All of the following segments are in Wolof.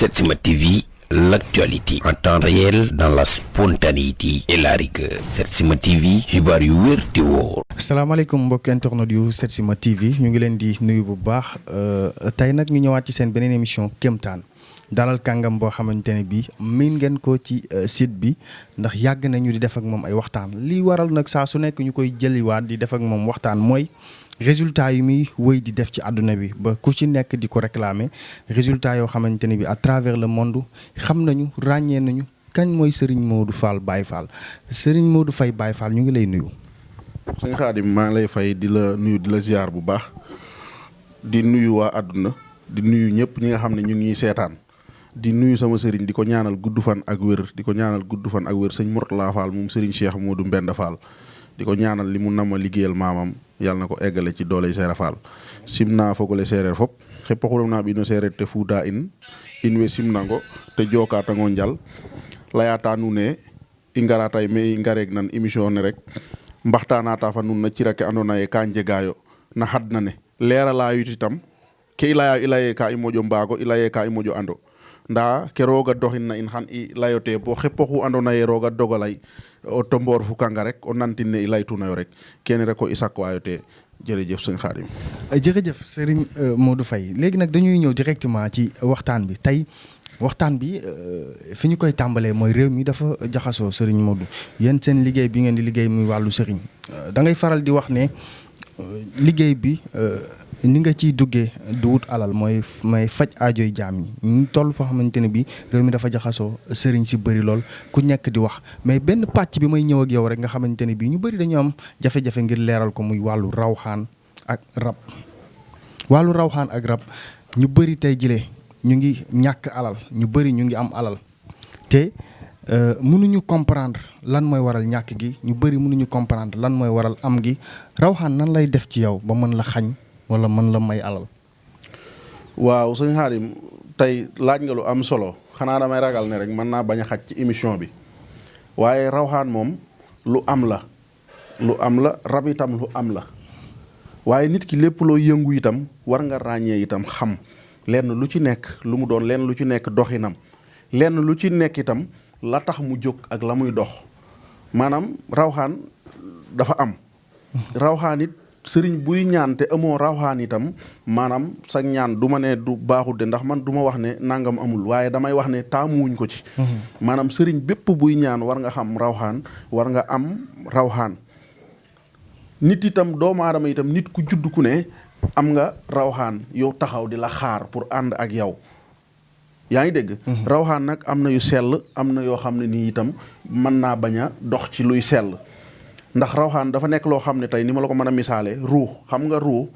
Setsima TV, l'actualité en temps réel dans la spontanéité et la rigueur. Setsima TV, xibaar yu wér te wóor. salaamaaleykum mbokk internet yu Setsima TV ñu ngi leen di nuyu bu baax tey nag ñu ñëwaat ci seen beneen émission Kéemtaan dalal kàngam boo xamante ne bii miin ngeen ko ci site bi ndax yàgg nañu di def ak moom ay waxtaan lii waral nag saa su nekk ñu koy jëliwaat di def ak moom waxtaan mooy résultat yi muy wëy di def ci àdduna bi ba ku ci nekk di ko réclamer résultat yoo xamante ne bi à travers le monde xam nañu ràññee nañu kañ mooy Serigne Modou Fall Baye Fall Serigne Modou Faye Baye Fall ñu ngi lay nuyu. sëñ Xaadim maa ngi lay fay di la nuyu di la ziar bu baax di nuyu waa àdduna di nuyu ñëpp ñi nga xam ne ñu ngi ñuy seetaan di nuyu sama sëriñ di ko ñaanal gudd fan ak wér sëñ Mourtala Fall moom sëriñ Cheikh Modou Mbenda Fall di ko ñaanal li mu nama liggéeyal maamam yàlla na ko eggale ci dooley seere Fall simna fogole seereer fop xeppa xurum naa ɓiino seereer te fuuda in we simnango te jookatango njal layata nuun ne i ngara tay me i ngareeg nan émission ne rek mbaxtaanata fa nuun na cira ke andoona yee ka njegaayo na xadna ne leerala yit itam ke i laya i laye ka i moƴo mbaago i laye ka i moƴo ando ndaa ke rooga doxin na in xan i layote bo xep oxu andoona yee rooga dogalay o tomboor fukanga rek o nantin ne i laytunayo rek kene rek o i sakwaayo te jërëjëf sëñ Xaadim jërëjëf Serigne Modou Faye léegi nag dañuy ñëw directement ci waxtaan bi tey waxtaan bi fi ñu koy tàmbalee mooy réew mi dafa jaxasoo Serigne Modou yéen seen liggéey bi ngeen di liggéey muy wàllu Serigne da ngay faral di wax ne liggéey bi ni nga ciy duggee du wut alal mooy faj aajoy jaam yi ñu toll foo xamante ne bi réew mi dafa jaxasoo Serigne si bëri lool ku nekk di wax mais benn pàcc bi may ñëw ak yow rek nga xamante ne bi ñu bëri dañu am jafe-jafe ngir leeral ko muy wàllu rawxaan ak rab ñu bëri tey jilee ñu ngi ñàkk alal ñu bëri ñu ngi am alal te mënuñu comprendre lan mooy waral ñàkk gi ñu bëri mënuñu comprendre lan mooy waral am gi rawxaan nan lay def ci yow ba mën la xañ wala mën la may alal. waaw sëñ Xaadim tey laaj nga lu am solo xanaa damay ragal ne rek mën naa bañ a xaj ci émission bi waaye rawxaan moom lu am la rab itam lu am la waaye nit ki lépp loo yëngu itam war nga ràññee itam xam lenn lu ci nekk lu mu doon lenn lu ci nekk doxinam lenn lu ci nekk itam la tax mu jóg ak la muy dox maanaam rawxaan dafa am rawxaan it sëriñ buy ñaan te amoo rawxaan itam maanaam sa ñaan du ma ne du baaxul de ndax man du ma wax ne nangam amul waaye damay wax ne taamuwuñ ko ci maanaam sëriñ bépp buy ñaan war nga xam rawxaan war nga am rawxaan nit itam doomu aadama itam nit ku judd ku ne am nga rawxaan yow taxaw di la xaar pour ànd ak yow yaa ngi dégg rawxaan nag am na yu sell am na yoo xam ne nii itam mën naa bañ a dox ci luy sell ndax rawxaan dafa nekk loo xam ne tey ni ma la ko mën a misaale ruux xam nga ruux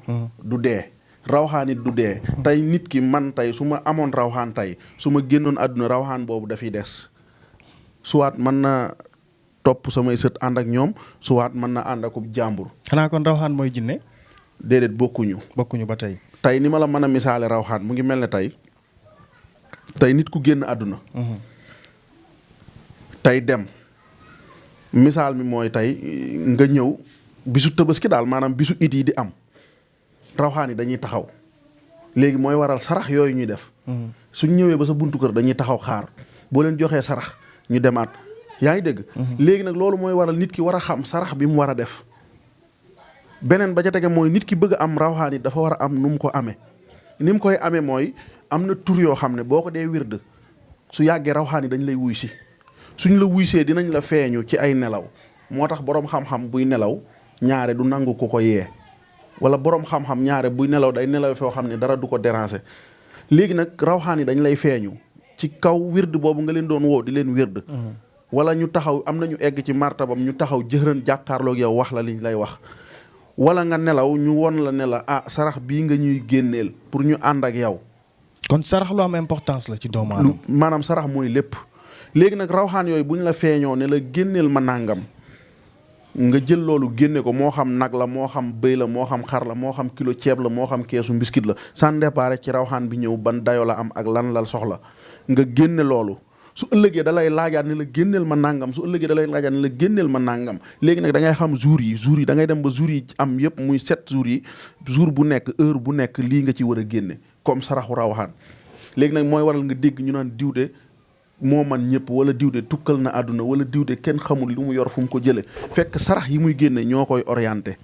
du dee rawxaan it du dee tey nit ki man tey su ma amoon rawxaan tey su ma génnoon àdduna rawxaan boobu dafiy des suwaat mën na topp samay sët ànd ak ñoom suwaat mën na ànd akub jàmbur. xanaa kon rawxaan mooy jinne déedéet bokkuñu ba tey tey ni ma la mën a misaale rawxaan mu ngi mel ne tey nit ku génn àdduna tey dem misaal mi mooy tey nga ñëw bisu Tabaski daal maanaam bisu it yi di am rawxaan yi dañuy taxaw léegi mooy waral sarax yooyu ñuy def suñ ñëwee ba sa buntu kër dañuy taxaw xaar boo leen joxee sarax ñu demaat yaa ngi dégg léegi nag loolu mooy waral nit ki war a xam sarax bi mu war a def beneen ba ca tege mooy nit ki bëgg a am rawxaan yi dafa war a am nu mu ko amee ni mu koy amee mooy am na tur yoo xam ne boo ko dee wird su yàggee rawxaan yi dañ lay wuy si suñ la wuysee dinañ la feeñu ci ay nelaw moo tax boroom xam-xam buy nelaw ñaare du nangu ko yee wala boroom xam-xam ñaare buy nelaw day nelaw foo xam ne dara du ko déranger léegi nag rawxaan yi dañ lay feeñu ci kaw wird boobu nga leen doon woo di leen wird wala ñu taxaw am nañu egg ci martabam ñu taxaw jëxërën jàkkaarloog yow wax la liñ lay wax wala nga nelaw ñu won la ne la sarax bii nga ñuy génneel pour ñu ànd ak yow. kon sarax lu am importance la ci doomu aadama. maanaam sarax mooy lépp. léegi nag rawxaan yooyu bu ñu la feeñoo ne la génneel ma nàngam nga jël loolu génne ko moo xam nag la moo xam bëy la moo xam xar la moo xam kilo ceeb la moo xam keesu mbiskit la sans départ ci rawxaan bi ñëw ban dayo la am ak lan la soxla nga génne loolu su ëllëgee da lay laajaat ne la génneel ma nàngam su ëllëgee da lay laajaat ne la génneel ma nàngam léegi nag da ngay xam jour yi da ngay dem ba jour yi am yëpp muy 7 jours yi jour bu nekk heure bu nekk lii nga ci war a génne comme saraxu rawxaan léegi nag mooy waral nga dégg ñu naan diw de moo man ñëpp wala diw de tukkal na àdduna wala diw de kenn xamul lu mu yor fu mu ko jële fekk sarax yi muy génne ñoo koy orienté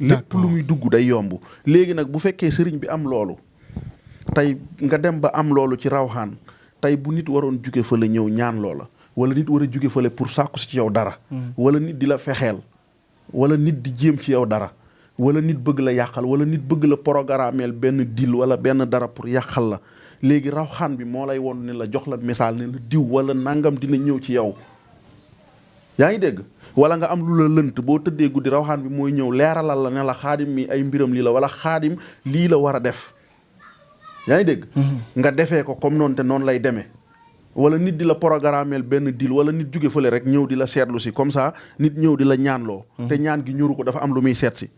lépp lu muy dugg day yomb léegi nag bu fekkee sëriñ bi am loolu tey nga dem ba am loolu ci rawxaan tey bu nit waroon juge fële ñëw ñaan loola wala nit war a juge fële pour sàkku si ci yow dara wala nit di la fexeel wala nit di jéem ci yow dara wala nit bëgg la yàqal wala nit bëgg la programmeel benn deal wala benn dara pour yàqal la léegi rawxaan bi moo lay won ne la jox la misaal ne la diw wala nangam dina ñëw ci yow yaa ngi dégg wala nga am lu la lënt boo tëddee guddi rawxaan bi mooy ñëw leeralal la ne la xaadim mi ay mbiram lii la wala xaadim lii la war a def yaa ngi dégg nga defee ko comme noonu te noonu lay demee wala nit di la programmeel benn deal wala nit jóge fële rek ñëw di la seetlu si comme ça nit ñëw di la ñaanloo te ñaan gi ñuru ko dafa am lu muy seet si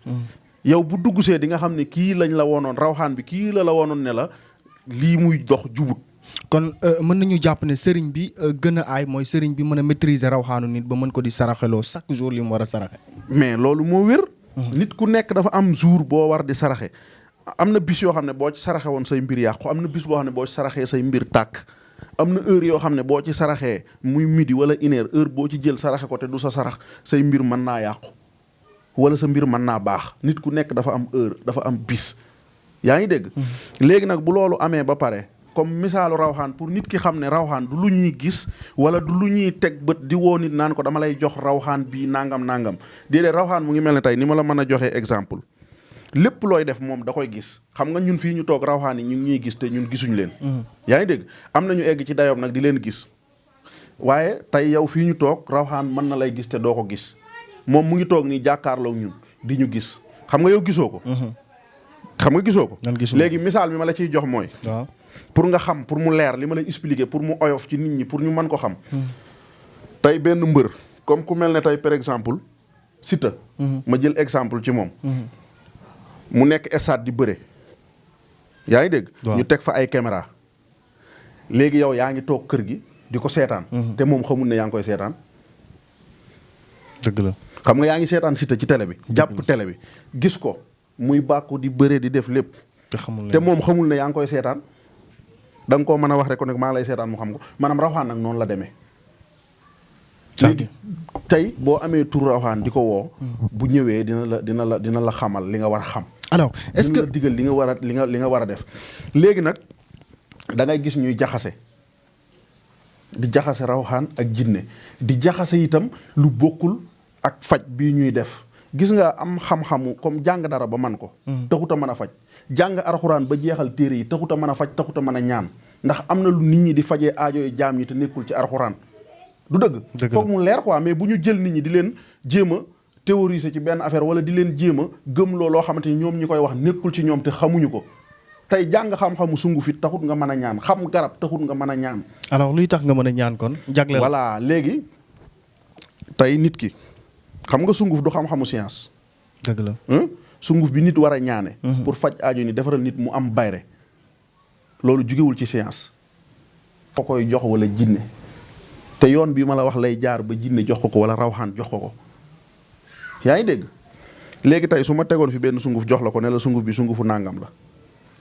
yow bu dugg see di nga xam ne kii lañ la wonoon rawxaan bi kii la wonoon ne la lii muy dox jubut kon mën nañu jàpp ne sëriñ bi gën a aay mooy sëriñ bi mën a maîtriser rawxaanu nit ba mën ko di saraxeloo chaque jour li mu war a saraxe mais loolu moo wér nit ku nekk dafa am jour boo war di saraxe am na bis yoo xam ne boo ci saraxe woon say mbir yàqu am na bis boo xam ne boo ci saraxee say mbir tàkk am na heure yoo xam ne boo ci saraxee muy midi wala une heure boo ci jël saraxe ko te du sa sarax say mbir mën naa yàqu wala sa mbir mën naa baax nit ku nekk dafa am heure dafa am bis yaa ngi dégg léegi nag bu loolu amee ba pare comme misaalu rawxaan pour nit ki xam ne rawxaan du lu ñuy gis wala du lu ñuy teg bët di woo nit naan ko dama lay jox rawxaan bii nangam nangam déedéet rawxaan mu ngi mel ne tey ni ma la mën a joxee exemple lépp looy def moom da koy gis xam nga ñun fii ñu toog rawxaan yi ñu ngi ñuy gis te ñun gisuñu leen yaa ngi dégg am nañu egg ci dayoom nag di leen gis waaye tey yow fii ñu toog rawxaan mën na lay gis te doo ko gis moom mu ngi toog nii jàkkaarloo ñun di ñu gis xam nga yow gisoo ko xam nga gisoo ko léegi misaal bi ma la ciy jox mooy waaw pour nga xam pour mu leer li ma lay expliquer pour mu oyof ci nit ñi pour ñu mën ko xam tey benn mbër comme ku mel ne tey par exemple Siteu ma jël exemple ci moom mu nekk stade di bëre yaa ngi dégg ñu teg fa ay caméra léegi yow yaa ngi toog kër gi di ko seetaan te moom xamul ne yaa ngi koy seetaan dëgg la xam nga yaa ngi seetaan Siteu ci télé bi jàpp télé bi gis ko muy bàkku di bëre di def lépp te moom xamul ne yaa ngi koy seetaan da nga koo mën a wax rek ko nag maa ngi lay seetaan mu xam ko maanaam rawxaan nag noonu la demee léegi tey boo amee tur rawxaan di ko woo bu ñëwee dina la xamal li nga war a xam alors est-ce que dina la digal li nga war a li nga war a def léegi nag da ngay gis ñuy jaxase di jaxase rawxaan ak jinne di jaxase itam lu bokkul ak faj bii ñuy def gis nga am xam-xamu comme jàng dara ba man ko taxut a mën a faj jàng arxuraan ba jeexal téere yi taxut a mën a faj taxut a mën a ñaan ndax am na lu nit ñi di fajee aajo jaam yi te nekkul ci arxuraan du dëgg foog mu leer quoi mais bu ñu jël nit ñi di leen jéem a théoriser ci benn affaire wala di leen jéem a gëm loo xamante ni ñoom ñi koy wax nekkul ci ñoom te xamuñu ko tey jàng xam-xamu sunguf it taxut nga mën a ñaan xam garab taxut nga mën a ñaan alors luy tax nga mën a ñaan kon jagleel voilà léegi tey nit ki xam nga sunguf du xam-xamu science dëgg la sunguf bi nit war a ñaane pour faj aajo ni defaral nit mu am bayre loolu jugewul ci science ko koy jox wala jinne te yoon bi ma la wax lay jaar ba jinne jox ko wala rawxaan jox ko yaa ngi dégg léegi tey su ma tegoon fi benn sunguf jox la ko ne la sunguf bi sungufu nàngam la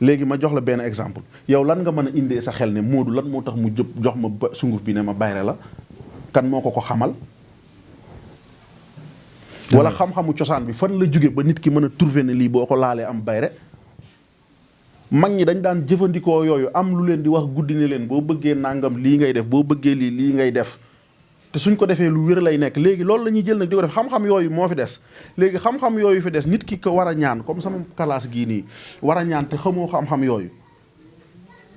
léegi ma jox la benn exemple yow lan nga mën a indee sa xel ne Moodu lan moo tax mu jox ma sunguf bi ne ma bayre la kan moo ko xamal wala xam-xamu cosaan bi fan la jóge ba nit ki mën a trouver ne lii boo ko laalee am bayre mag ñi dañ daan jëfandikoo yooyu am lu leen di wax guddi ne leen boo bëggee nangam lii ngay def boo bëggee lii ngay def te suñ ko defee lu wér lay nekk léegi loolu la ñuy jël nag di ko def xam-xam yooyu moo fi des léegi xam-xam yooyu fi des nit ki ko war a ñaan comme sama classe gii nii war a ñaan te xamoo xam-xam yooyu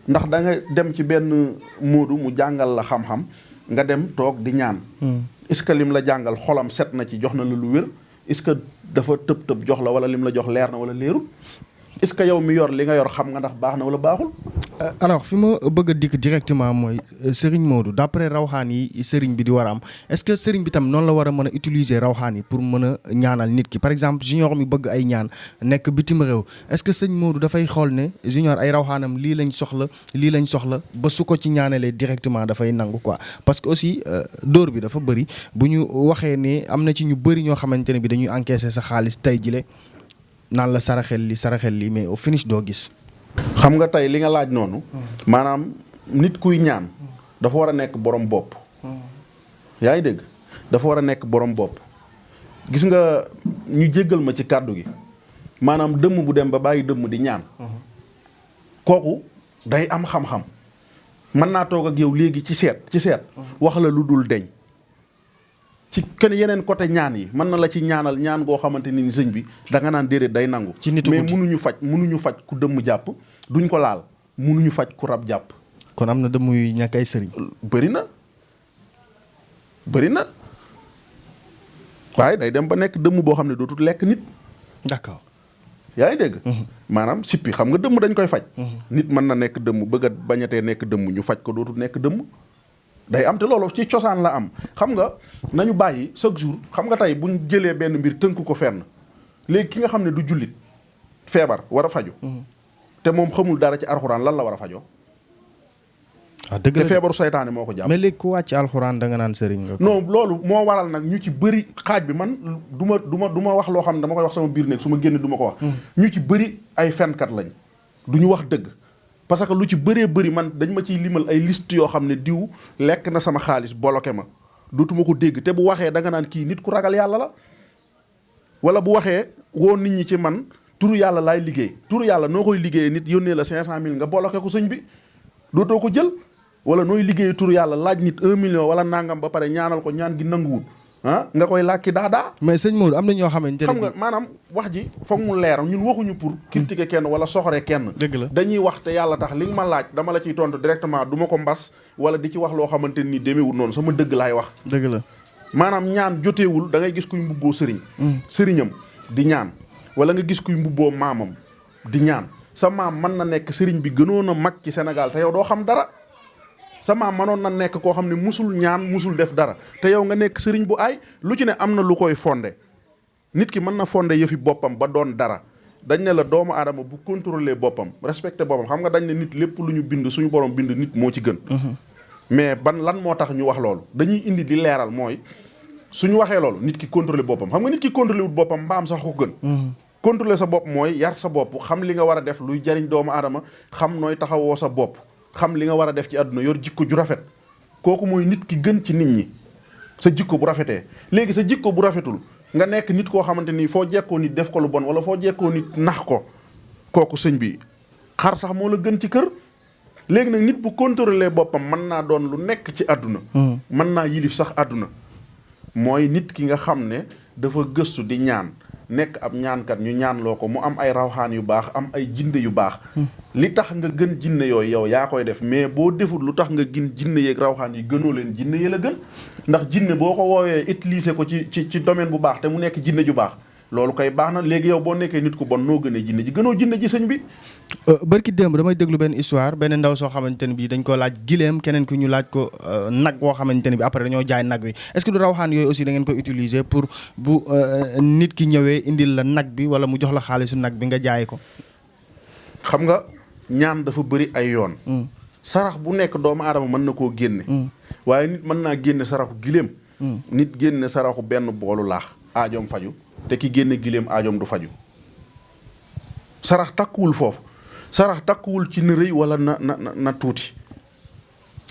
ndax da nga dem ci benn Moodu mu jàngal la xam-xam nga dem toog di ñaan est-ce que lim la jàngal xolam set na ci jox na la lu wér est-ce que dafa tëb jox la wala lim la jox leer na wala leerul est-ce que yow mi yor li nga yor xam nga ndax baax na wala baaxul. alors fi ma bëgg a dikk directement mooy Serigne Modou d'après rawxaan yi Serigne bi di war a am est-ce que Serigne bi tam noonu la war a mën a utiliser rawxaan yi pour mën a ñaanal nit ki par exemple junior mi bëgg ay ñaan nekk bitim réew est-ce que sëñ Modou dafay xool ne junior ay rawxaanam lii lañ soxla ba su ko ci ñaanalee directement dafay nangu quoi parce que aussi dóor bi dafa bëri bu ñu waxee ne am na ci ñu bëri ñoo xamante ne bi dañuy encaisser sa xaalis tey jile naan la saraxel li mais au finish doo gis. xam nga tey li nga laaj noonu. maanaam nit kuy ñaan. dafa war a nekk borom bopp. yaa ngi dégg dafa war a nekk borom bopp. gis nga ñu jéggal ma ci kàddu gi maanaam dëmm bu dem ba bàyyi dëmm di ñaan. kooku day am xam-xam. mën naa toog ak yow léegi ci seet wax la lu dul deñ ci kenn yeneen côté ñaan yi mën na la ci ñaanal ñaan goo xamante ni sëñ bi da nga naan déedéet day nangu. ci nitu mais munuñu faj ku dëmm jàpp duñ ko laal munuñu faj ku rab jàpp. kon am na dëmm yu ñàkk ay sëriñ. bëri na waaye day dem ba nekk dëmm boo xam ne dootul lekk nit. d'accord. yaa ngi dégg. maanaam sippi xam nga dëmm dañ koy faj. nit mën na nekk dëmm bëgg a bañatee nekk dëmm ñu faj ko dootul nekk dëmm. day am te loolu ci cosaan la am xam nga nañu bàyyi chaque jour xam nga tey buñ jëlee benn mbir tënk ko fenn léegi ki nga xam ne du jullit feebar war a faju te moom xamul dara ci alxuraan lan la war a fajoo. dëgg la te feebaru saytaane moo ko jàpp. mais léegi ku wàcc alxuraan da nga naan sëriñ nga. non loolu moo waral nag ñu ci bëri xaaj bi man du ma wax loo xam ne dama koy wax sama biir néeg su ma génne du ma ko wax. ñu ci bëri ay fenkat lañ du ñu wax dëgg. parce que lu ci bëree bëri man dañ ma ciy limal ay liste yoo xam ne diw lekk na sama xaalis bloqué ma dootuma ko dégg te bu waxee da nga naan kii nit ku ragal yàlla la. wala bu waxee woo nit ñi ci man turu yàlla laay liggéey turu yàlla noo koy liggéeyee nit yónnee la 500000 nga bloqué ko sëñ bi dootoo ko jël. wala nooy liggéeyee turu yàlla laaj nit 1 million wala nangam ba pare ñaanal ko ñaan gi nanguwul nga koy làkki daa. mais sëñ Modou am na ñoo xamante ne xam nga maanaam wax ji foog mu leer ñun waxuñu pour critiquer kenn wala soxore kenn. dëgg la dañuy wax te yàlla tax li nga ma laaj dama la ciy tontu directement du ma ko mbas wala di ci wax loo xamante ni demeewul noonu sama dëgg laay wax. dëgg la maanaam ñaan joteewul da ngay gis kuy mbubboo sëriñam di ñaan wala nga gis kuy mbubboo maamam di ñaan sa maam mën na nekk sëriñ bi gënoon a mag ci Sénégal te yow doo xam dara. sa maam mënoon na nekk koo xam ne musul ñaan musul def dara te yow nga nekk sëriñ bu aay lu ci ne am na lu koy fondé nit ki mën na fondé yëfi boppam ba doon dara dañ ne la doomu aadama bu contrôler boppam respecté boppam xam nga dañ ne nit lépp lu ñu bind suñu borom bind nit moo ci gën. mais lan moo tax ñu wax loolu dañuy indi di leeral mooy suñu waxee loolu nit ki contrôler boppam xam nga nit ki contrôler wut boppam mbaam sax ko gën. contrôler sa bopp mooy yar sa bopp xam li nga war a def luy jariñ doomu aadama xam nooy taxawoo sa bopp. xam li nga war a def ci àdduna yor jikko ju rafet kooku mooy nit ki gën ci nit ñi sa jikko bu rafetee léegi sa jikko bu rafetul nga nekk nit koo xamante ni foo jekkoo nit def ko lu bon wala foo jekkoo nit nax ko kooku sëñ bi xar sax moo la gën ci kër léegi nag nit bu contrôler boppam mën naa doon lu nekk ci àdduna mën naa yilif sax àdduna mooy nit ki nga xam ne dafa gëstu di ñaan nekk ab ñaankat ñu ñaanloo ko mu am ay rawxaan yu baax am ay jinde yu baax li tax nga gën jinne yooyu yow yaa koy def mais boo deful lu tax nga gin jinne yeeg rawxaan yi gënoo leen jinne yi la gën ndax jinne boo ko woowee utiliser ko ci domaine bu baax te mu nekk jinne ju baax loolu koy baax na léegi yow boo nekkee nit ku bon noo gënee jinne ji gënoo jinne ji sëñ bi. bërki démb damay déglu benn histoire benn ndaw soo xamante ne bii dañ ko laaj gileem keneen ki ñu laaj ko nag woo xamante ne bi après dañoo jaay nag wi est-ce que du rawxaan yooyu aussi da ngeen koy utiliser pour bu nit ki ñëwee indil la nag bi wala mu jox la xaalisu nag bi nga jaay ko. xam nga ñaan dafa bëri ay yoon. sarax bu nekk doomu aadama mën na koo génne. waaye nit mën naa génne saraxu gileem. nit génne saraxu benn boolu laax aajoom faju te ki génne gileem aajoom du faju sarax takkuwul foofu sarax takkuwul ci na rëy wala na tuuti.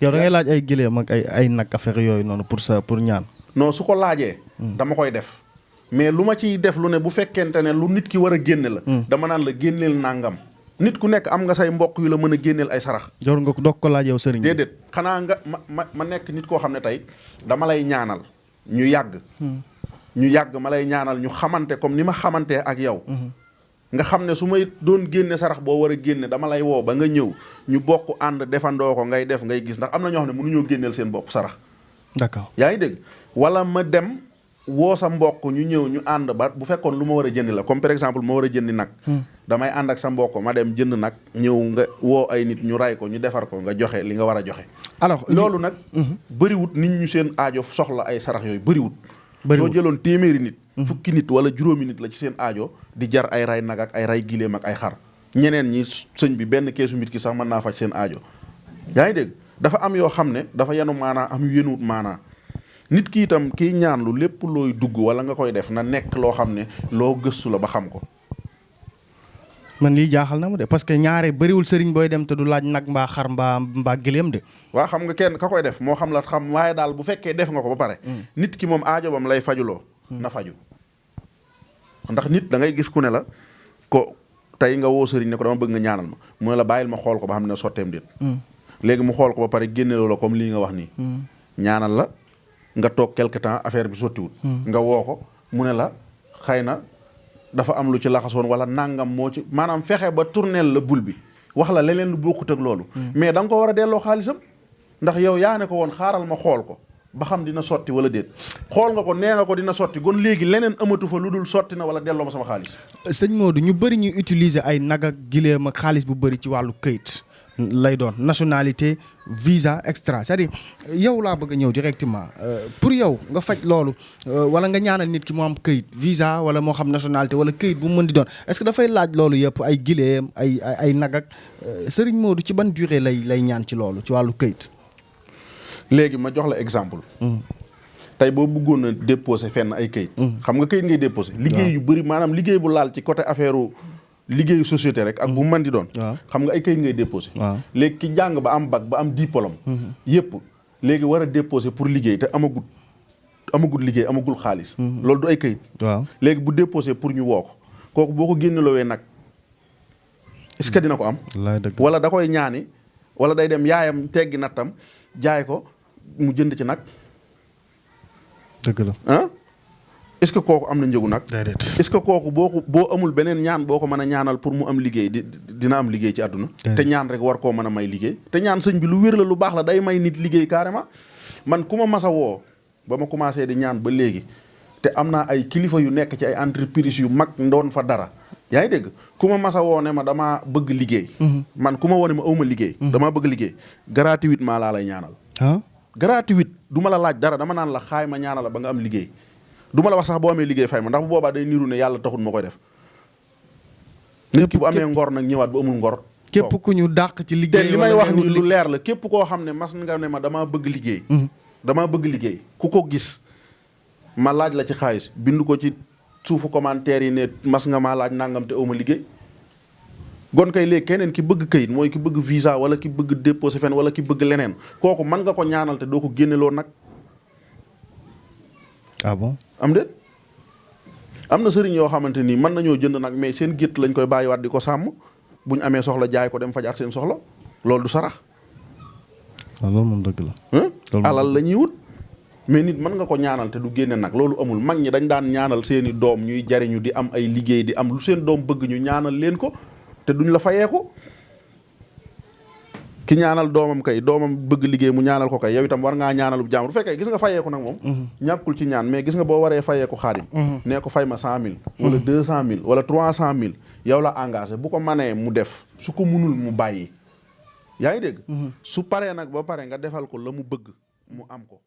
yow da ngay laaj ay gileem ak ay nag affaire yooyu noonu pour ñaan. non su ko laajee. dama koy def mais lu ma ciy def lu ne bu fekkente ne lu nit ki war a génne la. dama naan la génneel nangam. nit ku nekk am nga say mbokk yu la mën a génneel ay sarax. jor nga doog ko laaj yow sëriñ bi. déedéet xanaa nga ma nekk nit koo xam ne tey dama lay ñaanal ñu yàgg. ñu yàgg ma lay ñaanal ñu xamante comme ni ma xamantee ak yow. nga xam ne su may doon génne sarax boo war a génne dama lay woo ba nga ñëw ñu bokk ànd defandoo ko ngay def ngay gis ndax am na ñoo xam ne mënuñoo génneel seen bopp sarax. d'accord yaa ngi dégg wala ma dem woo sa mbokk ñu ñëw ñu ànd ba bu fekkoon lu ma war a jëndi la comme par exemple ma war a jëndi nag. damay ànd ak sa mbokk ma dem jënd nag ñëw nga woo ay nit ñu ray ko ñu defar ko nga joxe li nga war a joxe. alors loolu nag. bëriwut nit ñu seen aajo soxla ay sarax yooyu bëriwut. soo jëloon téeméeri nit. fukki nit wala juróomi nit la ci seen aajo di jar ay ray nag ak ay ray gileem ak ay xar ñeneen ñi sëñ bi benn keesu mbit ki sax mën naa faj seen aajo. yaa ngi dégg dafa am yoo xam ne dafa yenu maanaa am yu yenuwut maanaa nit ki itam kiy ñaan lu lépp looy dugg wala nga koy def na nekk loo xam ne loo gëstu la ba xam ko. man lii jaaxal na ma de parce que ñaare bëriwul sëriñ booy dem te du laaj nag mbaa xar mbaa gëléem de. waa xam nga kenn ka koy def moo xam la xam waaye daal bu fekkee def nga ko ba pare. nit ki moom aajo bam lay fajuloo. na faju ndax nit da ngay gis ku ne la ko tey nga woo sëriñ ne ko dama bëgg nga ñaanal ma mu ne la bàyyil ma xool ko ba xam ne sotteem déet. léegi mu xool ko ba pare génneloo la comme lii nga wax nii. ñaanal la nga toog quelque temps affaire bi sottiwul. nga woo ko mu ne la xëy na dafa am lu ci laxasoon wala nangam moo ci maanaam fexe ba tourneel la bul bi wax la leneen lu bokkut ak loolu. mais da nga ko war a delloo xaalisam ndax yow yaa ne ko woon xaaral ma xool ko ba xam dina sotti wala déet xool nga ko nee nga ko dina sotti kon léegi leneen amatu fa lu dul sotti na wala delloo ma sama xaalis. sëñ Modou ñu bëri ñuy utiliser ay nag ak gileem ak xaalis bu bëri ci wàllu këyit lay doon nationalité visa extra c'est-à-dire yow laa bëgg a ñëw directement pour yow nga faj loolu wala nga ñaanal nit ki mu am këyit visa wala moo xam nationalité wala këyit bu mu mën di doon est-ce que dafay laaj loolu yëpp ay gileem ay nag ak sëriñ Modou ci ban durée lay ñaan ci loolu ci wàllu këyit. léegi ma jox la exemple. tey boo bëggoon a déposer fenn ay këyit. xam nga këyit ngay déposer. liggéey yu bëri maanaam liggéey bu laal ci côté affaire liggéeyu société rek ak bu mën di doon. xam nga ay këyit ngay déposer. léegi ki jàng ba am bac ba am diplôme. yëpp léegi war a déposer pour liggéey te amagul liggéey amagul xaalis. loolu du ay këyit. léegi bu déposer pour ñu woo ko kooku boo ko génneloowee nag est-ce que dina ko am. wala da koy ñaani wala day dem yaayam teggi nattam jaay ko mu jënd ci nag. dëgg la ah est-ce que kooku am na njëgu nag. est-ce que kooku boo amul beneen ñaan boo ko mën a ñaanal pour mu am liggéey dina am liggéey ci àdduna. te ñaan rek war koo mën a may liggéey. te ñaan sëñ bi lu wér la lu baax la day may nit liggéey carrément man ku ma mas a woo ba ma commencé di ñaan ba léegi te am naa ay kilifa yu nekk ci ay entreprise yu mag ndoon fa dara. yaa ngi dégg ku ma mas a woo ne ma damaa bëgg liggéey. man ku ma woo ne ma awma liggéey. damaa bëgg liggéey gratuitement laa lay ñaanal. gratuit du ma la laaj dara dama naan la xaay ma ñaanal la ba nga am liggéey du ma la wax sax boo amee liggéey fay ma ndax bu boobaa day niru ne yàlla taxul ma koy def. nit ki bu amee ngor nag ñëwaat bu amul ngor. képp ku ñu dàq ci liggéey te li may wax ni lu leer la képp koo xam ne mas nga ne ma damaa bëgg liggéey. damaa bëgg liggéey ku ko gis ma laaj la ci xaalis bind ko ci suufu commentaire yi ne mas nga maa laaj nangam te awma liggéey. gon kay léegi keneen ki bëgg këyit mooy ki bëgg visa wala ki bëgg déposer fenn wala ki bëgg leneen kooku mën nga ko ñaanal te doo ko génneloo nag. ah bon am déet am na sëriñ yoo xamante nii mën nañoo jënd nag mais seen gétt lañ koy bàyyiwaat di ko sàmm bu ñu amee soxla jaay ko dem fajaat seen soxla loolu du sarax. loolu moom dëgg la. alal la ñuy wut mais nit mën nga ko ñaanal te du génne nag loolu amul mag ñi dañ daan ñaanal seeni doom ñuy jariñu di am ay liggéey di am lu seen doom bëgg ñu ñaanal leen ko te duñ la fayeeku ki ñaanal doomam kay doomam bëgg liggéey mu ñaanal ko kay yow itam war ngaa ñaanal bu jàmm bu fekkee gis nga fayeeku nag moom ñàkkul ci ñaan mais gis nga boo waree fayeeku Xaadim nee ko fay ma 100 000 wala 200 000 wala 300 000 yow la engagé bu ko manee mu def su ko munul mu bàyyi yaa ngi dégg su paree nag ba pare nga defal ko la mu bëgg mu am ko